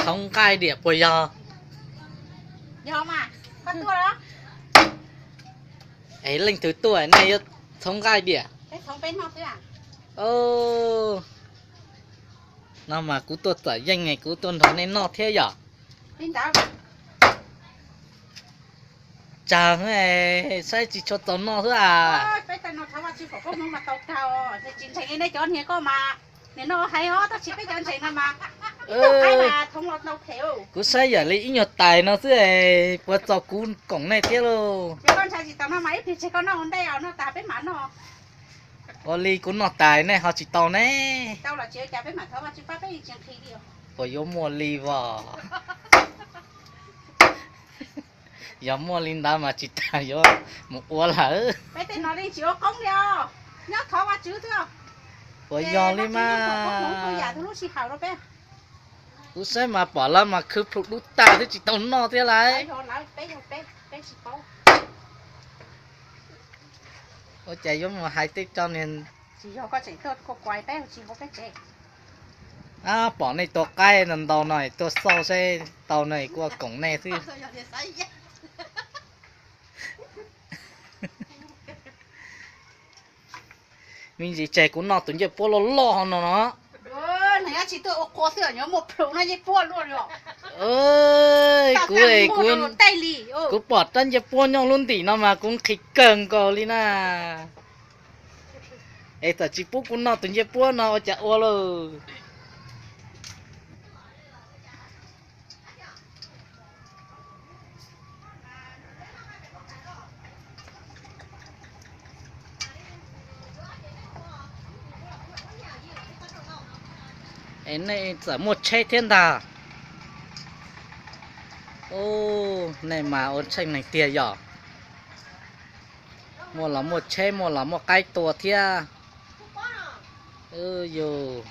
Txhoov nqaij diam puas yog? Es leej twg tuaj nej yuav txhoov nqaij diam? No mas kuv tuaj txom yeej kuv tuaj nrog nej noj thiab yom. Tsawg, saib tsis tshua txaus noj xwb a. Kuv saib yam li ib nyuag tais no xwb, puas txaus kuv koom nej thiab lauj? Ua li kuv noj tais nej ho tsis tau ne. Puas yuav muaj li os? Yog muaj li ntawd mas tsis tas yuav mus ua lawm. Puas yog li mas? Kuv saib mas pom lawv mas khwv plhu dub tag twb tsis tau noj thiab lauj. Ua cas yuav mus hais tej rau niag Pom nej tua qaib ntau ntau no tuaj xauj seb tau no kuv ua koom nej xwb. Me ntsis tseg kuv noj tus ncej puab loj loj no no. Kuv, kuv pom rab ncej puab nyob lub ntim no mas kuv nqhis kawg nkaus li na. Es txawm tsis pub kuv noj tus ncej puab no ua cas ua lauj? Es nej txawm muaj tsheb thiab ntag. Nej mas ua tsheej neeg tiag yom. Muaj los muaj tsheb, muaj los muaj qaib tua thiab. Yus